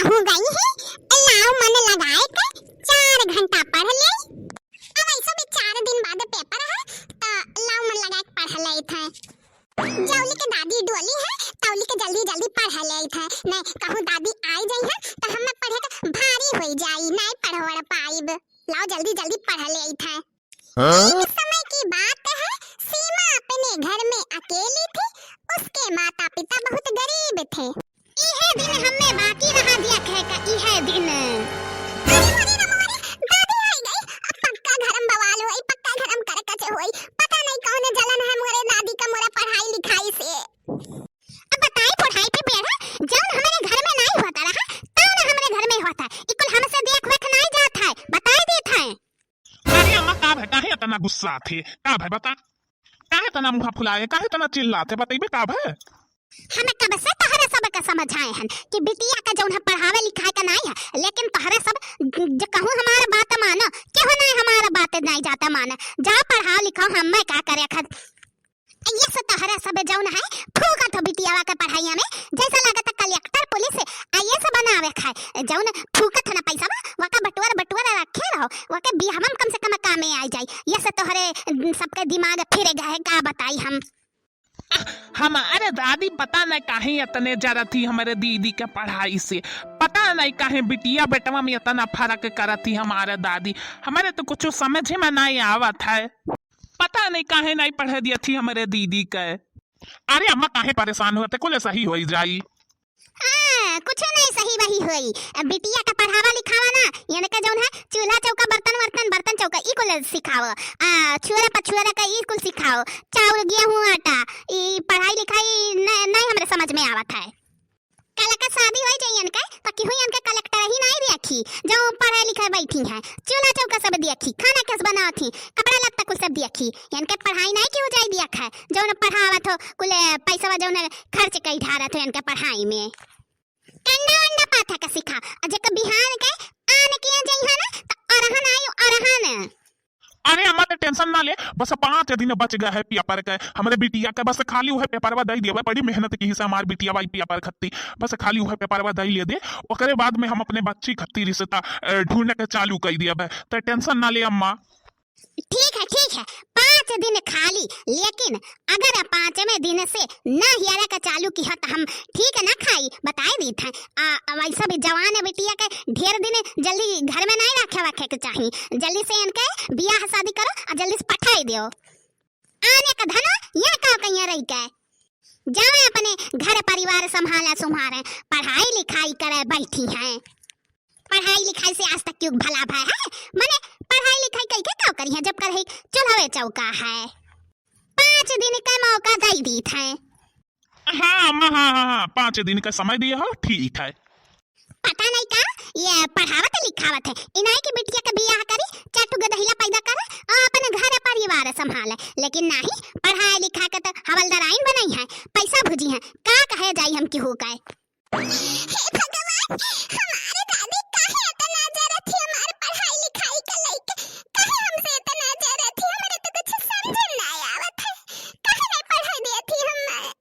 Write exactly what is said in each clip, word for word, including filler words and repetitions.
हो गई है, लाओ मन लगाए के चार घंटा पढ़ ले। अब ऐसा भी चार दिन बाद पेपर है, तो लाओ मन लगाए के पढ़ लेत है। जौली के दादी डोली है, तौली के जल्दी जल्दी पढ़ लेत है। नहीं कहूँ दादी आई जाई है, तो हमें पढ़े के भारी हो जाई, नहीं पढ़वड़ पाइब। लाओ जल्दी जल्दी पढ़ लेत है। हाँ? एक समय की बात है, सीमा अपने घर में अकेली थी। उसके माता पिता बहुत गरीब थे। इहे दिन हमें बाकी रहा दिया कहे का, इहे दिन। अरे मोरी रे मोरी, दादी आई गई। अब पक्का घर में बवाल होई, पक्का घर में करकच होई। पता नहीं कौन जलन है मोरे दादी का मोरा पढ़ाई लिखाई से। अब बताई पढ़ाई पे बेड़ा, जौन हमारे घर में नहीं होता रहा, तौन हमारे घर में होता है। ई कुल हमसे देख वेख नहीं जात है, बताई देत है। अरे अम्मा, का भय, काहे इतना गुस्सा थे? का भय बता, काहे इतना मुँह फुलाए, काहे इतना चिल्लाते, बतइबे का भय? हम कब से तोहरे सब के समझाए हन कि बिटिया के जौन है पढ़ावे लिखाए के नाई है, लेकिन तोहरे सब ज-, ज-, कहूँ हमार बात मानो, केहू नाई हमार बात नाई जाता माने। जाओ पढ़ाओ लिखाओ, हमें का करे खद। ये से तोहरे सब जौन है फूकत हो बिटियावा के पढ़ाइया में, जैसे लागत है कलेक्टर पुलिस आईएएस बनावे खाए। जौन फूकत है ना पैसा बा, वका बटुअर बटुअर रखे रहो, वके बियाहवा में कम से कम कामे आई जाई। ये से तोहरे सबके दिमाग फिर गए, का बताई हम। हमारे दादी पता नहीं काहे इतने जरत थी हमारे दीदी के पढ़ाई से, पता नहीं काहे बिटिया बेटवा में इतना फर्क करत थी हमारे दादी। हमारे तो कुछ समझ में नहीं आवत है, पता नहीं काहे नहीं पढ़े दिया थी हमारे दीदी के। अरे अम्मा, काहे परेशान होते, कुल सही होई जाई। हाँ, कुछ नहीं सही वही होई। अब बिटिया का पढ़ावा लिखावा ना, इनके जौन है चूल्हा चौका, बर्तन वर्तन, बर्तन चौका, ई कुल सिखाओ। आ, छुअरा पछुअरा का ई कुल सिखाओ। चाउर, गेहूं, आटा, ई पढ़ाई लिखाई न-, नहीं हमरे समझ में आवत है। कल का शादी होई जाई इनके, तो केहू इनके कलेक्टर ही नहीं देखी, जो पढ़े लिखे बैठी हैं। चूल्हा चौका सब देखी, खाना कस बनावत ही, कपड़ा लत्ता कुल सब देखी। इनके पढ़ाई नहीं केहू जाई दिया है, जौन पढ़ावत हो, कुल पैसवा जौन खर्च कई ढारत हो इनके पढ़ाई में। कंडा वंडा पाथा का सिखा, और जेकर बिहान के आन किया जइहा ना, तो अरहन आई अरहन। अरे अम्मा, तो tension ना ले, बस पाँच दिन बच गए है पेपर के। हमरे बिटिया के बस खाली उहे पेपरवा दई देवे, बड़ी मेहनत की से हमार बिटिया भाई पेपर खत्ती। बस खाली उहे पेपरवा दई ले दे, ओकरे बाद में हम अपने बच्ची खत्ती रिश्ता, अ, ढूंढे के चालू कई देवे। तो tension ना ले अम्मा। ठीक है, ठीक है, पाँच दिन खाली, लेकिन अगर पाँचवें दिन से ना हियारा का चालू किहा, तो हम ठीक ना खाई, बताए दीत हैं। आ, आ, वैसा भी जवान बिटिया के ढेर दिन जल्दी घर में नहीं रखे वखे के चाही, जल्दी से इनके बियाह शादी करो और जल्दी से पठाई दियो। आने का धनो यहाँ का कहीं रही के, जावे अपने घर परिवार संभाला सुम्हारे, पढ़ाई लिखाई करे बैठी हैं। पढ़ाई लिखाई से आज तक क्यों भला भय है? मने पढ़ाई लिखाई कई के का करी है, जब कर है चूल्हवे चौका है। पाँच दिन का मौका दई दीत है। हाँ अम्मा, हाँ, हाँ, हाँ, पाँच दिन का समय दिया हो, ठीक है। पता नहीं का ये पढ़ावत लिखावत है, इनाई के बिटिया के बियाह करी, चार ठो गदहिला पैदा करे और अपने घर परिवार संभाले, लेकिन नहीं, पढ़ाई लिखा के तो हवलदाराइन बनाई है, पैसा भुजी है, का कहे जाई हम केहू का। हे भगवान, हमारे दादी काहे इतना जरत थी हमार पढ़ाई लिखाई के लइके? काहे हमसे इतना जरत थी? हमरे तो कुछ समझ में ना आवत है। काहे नहीं पढ़ाई देत थी हमें?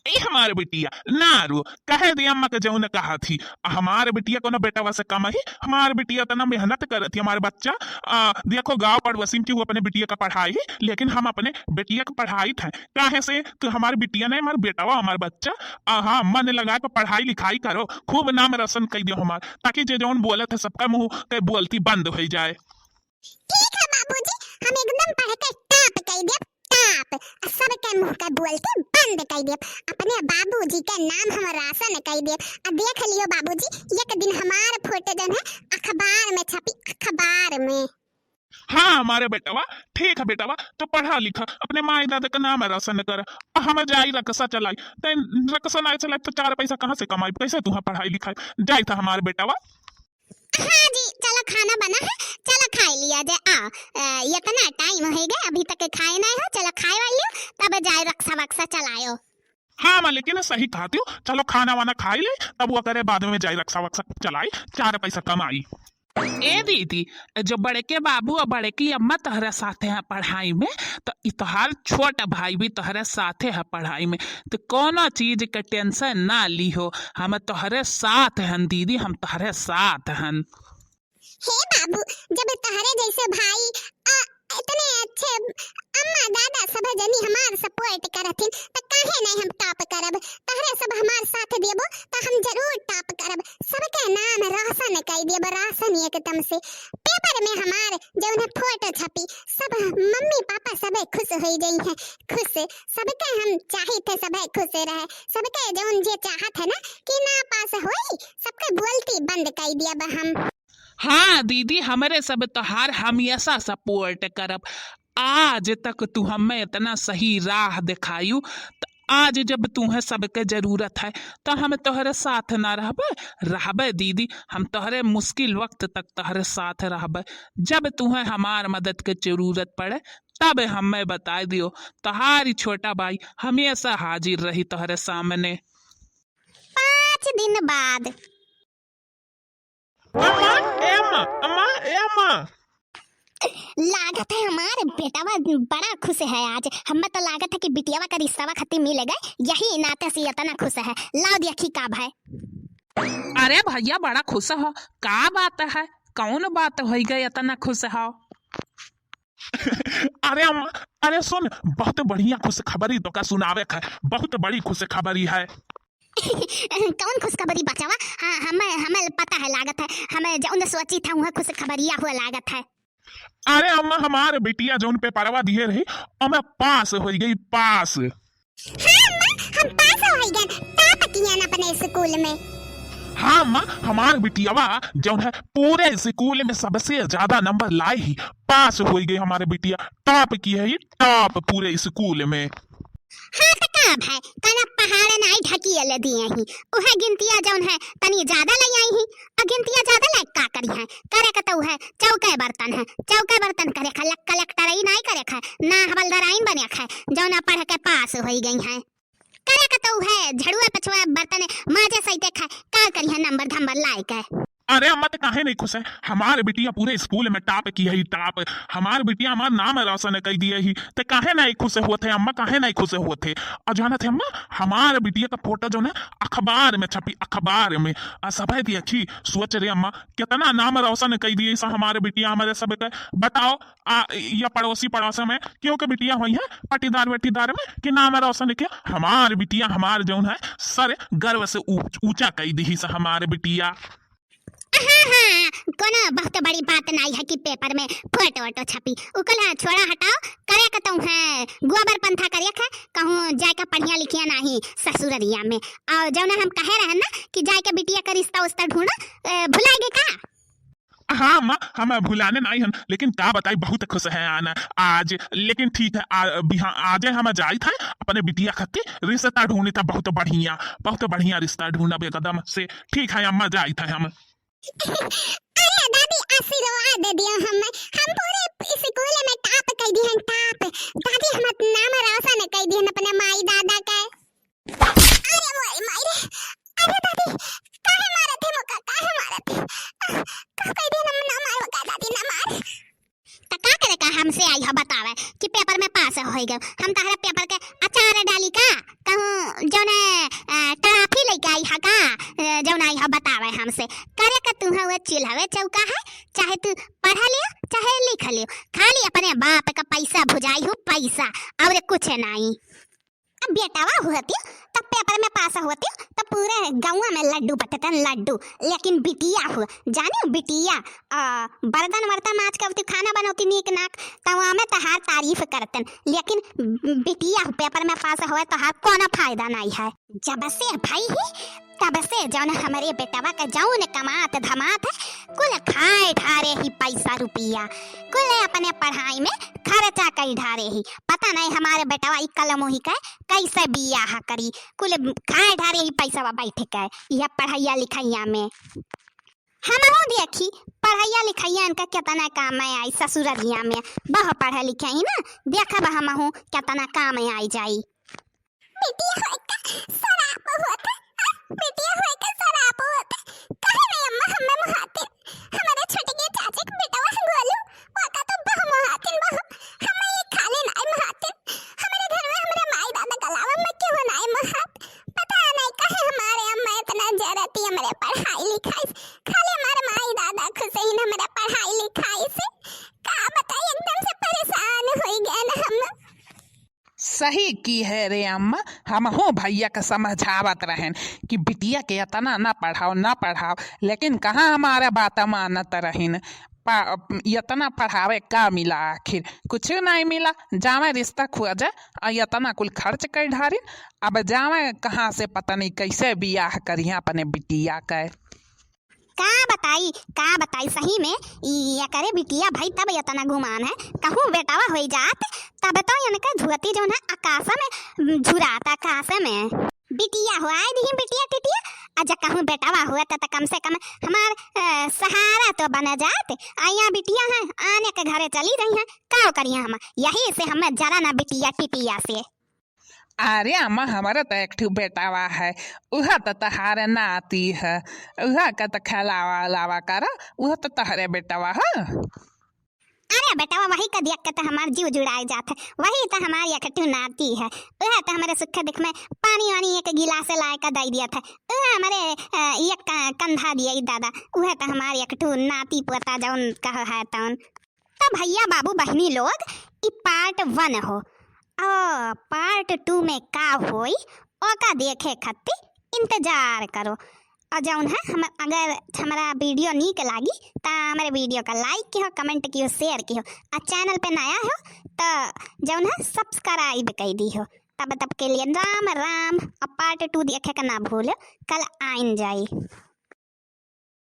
ए हमार बिटिया, ना रो, कहे दे अम्मा के जौन कहा थी। हमार बिटिया कोनो बेटवा से कम ही? हमार बिटिया इतना मेहनत करत थी, हमार बच्चा। आ, देखो गाँव पड़ोसी में केहू अपने बिटिया का पढ़ाई ही, लेकिन हम अपने बिटिया का पढ़ाई थे। काहे से? तो हमार बिटिया नहीं, हमार बेटवा, हमार बच्चा। आ, हाँ, मन लगा के पढ़ाई लिखाई करो, खूब नाम रोशन कर दियो हमार, ताकि जे जौन बोलत है सबका मुँह के बोलती बंद हो जाए। ठीक है बाबूजी, हम एकदम पढ़ के top कर देब, top। आ सबके मुँह के बोलती बंद कर देब। अपने बाबूजी के नाम हम रोशन कर देब। आ देख लियो बाबूजी, एक दिन हमार फोटो जौन है अखबार में छपी, अखबार में। हाँ हमारे बेटवा, ठीक है बेटवा, तो पढ़ा लिखा, अपने माई दादा का नाम रोशन कर। आ हम जाई रकसा चलाई, तै रकसा ना चलाई तो चार पैसा कहाँ से कमाई, कैसे तुहाँ पढ़ाई लिखाई? जाई था हमारे बेटवा। हाँ जी, चलो खाना बना है, चलो खाई लिया जाए। आ, अ, इतना time हो गया, अभी तक खाए नहीं हो, चलो खाए वाली हो, तब जाए रकसा वकसा चलायो। हाँ माँ, लेकिन सही कहती हो, चलो खाना वाना खाई ले, तब वो करे बाद में जाए रकसा वकसा चलाई, चार पैसा कमाई। ए दीदी, जो बड़के बाबू और बड़की अम्मा तोहरे साथे हैं पढ़ाई में, तो ई तोहार छोट भाई भी तोहरे साथे है पढ़ाई में, तो कौनो चीज के tension ना लिहो, हम तोहरे साथ हन दीदी, हम तोहरे साथ हन। हे बाबू, जब तोहरे जैसे भाई आ, इतने अच्छे अम्मा दादा सब जनी हमार support करथिन, त काहे नहीं हम top करब? तोहरे सब हमार साथ देबो, त हम जरूर top करब। सबके नाम रोशन कई देब, रोशन एकदम से। Paper में हमार जौन है photo छपी, सब मम्मी पापा सबे खुश होई जई हैं, खुश। सबके हम चाहित है सबे खुश रहे, सबके जौन जे चाहत है ना कि ना pass होई, सबके बोलती बंद कई देब हम। हाँ दीदी, हमरे सब तोहार हमेशा support करब। आज तक तू हमें इतना सही राह दिखायू, त आज जब तुहें सबके जरूरत है, त हम तोहरे साथ ना रहबे? रहबे दीदी, हम तोहरे मुश्किल वक्त तक तोहरे साथ रहबे। जब तुहें हमार मदद के जरूरत पड़े, तब हमें बताए दियो। तोहारी छोटा भाई हमेशा हाजिर रही तोहरे सामने। पाँच दिन बाद। अम्मा, ए अम्मा, अम्मा, ए अम्मा। लागत है हमार बेटवा बड़ा खुश है आज। हमें तो लागत है कि बिटियावा का रिश्तावा खातिर मिल गए, यही नाते से इतना खुश है। लाओ देखी का भाई। अरे भैया बड़ा खुश हो, का बात है? कौन बात होई गई इतना खुश हो? अरे अम्मा, अरे सुन, बहुत बढ़िया खुशखबरी तोका सुनावे है, बहुत बड़ी खुशखबरी है। कौन खुशखबरी बचवा? हाँ, हमें, हमें पता है, लागत है, हमें जौन सोची था वह खुशखबरिया हुआ लागत है। अरे अम्मा, हमार बिटिया जौन पेपरवा दिए रही, ओमे पास हो गई, पास। हाँ अम्मा, हम पास हो गए, top किया ना अपने स्कूल में। हाँ अम्मा, हमार बिटियावा जौन है पूरे स्कूल में सबसे ज्यादा नंबर लाई ही, पास हो गई हमारे बिटिया, top की है ये, top पूरे स्कूल में। हाँ त का भाई, कना पहाड़ नाई ढकियल दिए ही, उहे गिनतिया जौन है तनी ज्यादा ले आई ही, आ गिनतिया ज्यादा ले का करी है, करे के तो उहे चौके बर्तन है, चौके बर्तन करे खा, कलेक्टर ही नाई करे खा, ना हवलदाराइन बने खा, जौन पढ़ के पास होई गई है। करे के तो उहे झड़ुआ पछुआ बर्तन माजे सैते खा, का करी है नंबर धंबर लाए के। अरे अम्मा, ते काहे नहीं खुश है? हमार बिटिया पूरे स्कूल में top की है, top। हमार बिटिया हमार नाम रोशन कई दिए ही, ते काहे नहीं खुश होत है अम्मा, काहे नहीं खुश होत है? और जानत है अम्मा, हमार बिटिया का फोटो जो ना अखबार में छपी, अखबार में। आ सभे देखी, सोच रे अम्मा, कितना नाम रोशन कई दिए सा हमार बिटिया हमारे सब के। बताओ, आ, या पड़ोसी पड़ोस में केहू के बिटिया होई है, पटीदार वटीदार में, कि नाम रोशन के हमार बिटिया, हमार जौन है, सर गर्व से ऊंच-, ऊंचा कई दिही सा हमार बिटिया। हाँ, हाँ, कोनो बहुत बड़ी बात नाई है कि पेपर में फोटो वोटो छपी। उकल है, छोड़ा, हटाओ, करे के तो है, गोबर पंथा करे के, कहूँ जाए के पढ़िया लिखिया नाही ससुररिया में। और जौन हम कहे रहे ना कि जाए के बिटिया का रिश्ता उस्ता ढूंढो, ए, भुलाए गए का? हाँ अम्मा, हम भुलाने नाई हन, लेकिन का बताई, बहुत खुश है आना आज। लेकिन ठीक है, आ, बिहान आजे हम जाइत है अपने बिटिया खातिर रिश्ता ढूंढित है, बहुत बढ़िया, बहुत बढ़िया रिश्ता ढूंढब एकदम से। ठीक है अम्मा, जाइत है हम। अरे दादी, आशीर्वाद दे दियो हम, हम पूरे स्कूल में top कई दिहन, top। दादी, हम नाम रोशन कई दिहन अपने माई दादा के। अरे मोरी माई रे, अरे दादी, काहे मारत है मोका, काहे मारत है? आह, का कह दे, ना, ना मारो का दादी, ना मार। त का करे का हमसे आई हो बतावे कि पेपर में पास होई गए, हम तहरा पेपर के अचार डाली का? कहूँ जौने, अ, टराफी लेके आई हा का? अ, जौन आई हो बतावे हमसे। करे का तू हवे चूल्हवे चौका है, चाहे तू पढ़ लियो, चाहे लिख लियो, खाली अपने बाप का पैसा भुजाई हो, पैसा, और कुछ नहीं। अब बेटावा होती, तब पेपर में पास होती, तब पूरे गाँव में लड्डू बटतन, लड्डू। लेकिन बिटिया हो, जानियो बिटिया, आ, बर्तन वर्तन माज के अवती, खाना बनौती नीक नाक, तब हमें तहार तारीफ करतन। लेकिन बिटिया हो, पेपर में पास होए, तहार कोनो फायदा नहीं है। जब से भाई ही तब से जौन हमरे बेटवा के जौन कमात धमात है, कुल खाए ढारे ही पैसा रुपया, कुल अपने पढ़ाई में खर्चा कई ढारे ही। पता नहीं हमारे बेटवा ई कलमोही के कैसे बियाह करी, कुल खाए ढारे ही पैसा बैठ के यह पढ़ैया लिखैया में। हमहू देखी पढ़ैया लिखैया इनका कितना काम में आई ससुरलिया में, बहु पढ़े लिखे ही ना, देखब हमहू कितना काम में आई जाई। बिटिया होए का सराप होत है, हाँ? बिटिया होए का सराप होत है। काहे नहीं अम्मा हमें मुहाते? हमारे छोटे पर पढ़ाई लिखाई से, खाली हमार माई दादा खुश ही न हमारा पढ़ाई लिखाई से। का बताई, एकदम से परेशान हो गए न हम। सही की है रे अम्मा, हमहू भैया के समझावत रहन कि बिटिया के इतना ना पढ़ाओ, ना पढ़ाओ, लेकिन कहाँ हमारा बात मानत रहिन। पा-, इतना पढ़ावे का मिला आखिर? कुछ नहीं मिला। जावे रिश्ता खोजे और इतना कुल खर्च कर ढारिन। अब जावे कहाँ से, पता नहीं कैसे बियाह करिया अपने बिटिया के। का बताई, का बताई, सही में ई एकरे बिटिया भाई तब इतना गुमान है। कहूँ बेटावा होई जात तब तो इनके धुअती जौन है आकाश में झुरात, आकाश में। बिटिया हो आए दी बिटिया टिटिया, आ जब कहूँ बेटावा हुआ त, त कम से कम हमार, अ, सहारा तो बन जात। आ यहाँ बिटिया है, आने के घरे चली रही है, का करिए हम? यही से हमें जरा ना बिटिया टिटिया से। अरे अम्मा, हमारे तो एक ठो बेटावा है, उह तो तहारे नाती है, उह का तो खेलावा लावा करा, उह तो तहरे बेटावा है। अरे बेटवा, वही का देख के तो हमार जीव जुड़ाए जात है। वही तो हमार एक ठो नाती है, उहे तो हमारे सुख दुख में पानी वानी एक गिलास लाए का दे दिया था। उहे हमारे, अ, एक का-, कंधा दिया ई दादा, उहे तो हमार एक ठो नाती पोता जौन कहो है तौन। तो भैया बाबू बहिनी लोग, ई part one हो, और part two में का होई, ओका देखे खातिर इंतजार करो। और जौन है हम, अगर हमारा video नीक लागी त हमारे video का like किहो, comment किहो, share किहो। आ channel पे नया हो त जौन है subscribe कर दिहो। तब तब के लिए राम राम। और part two देखे का ना भूलो, कल आइन जाई।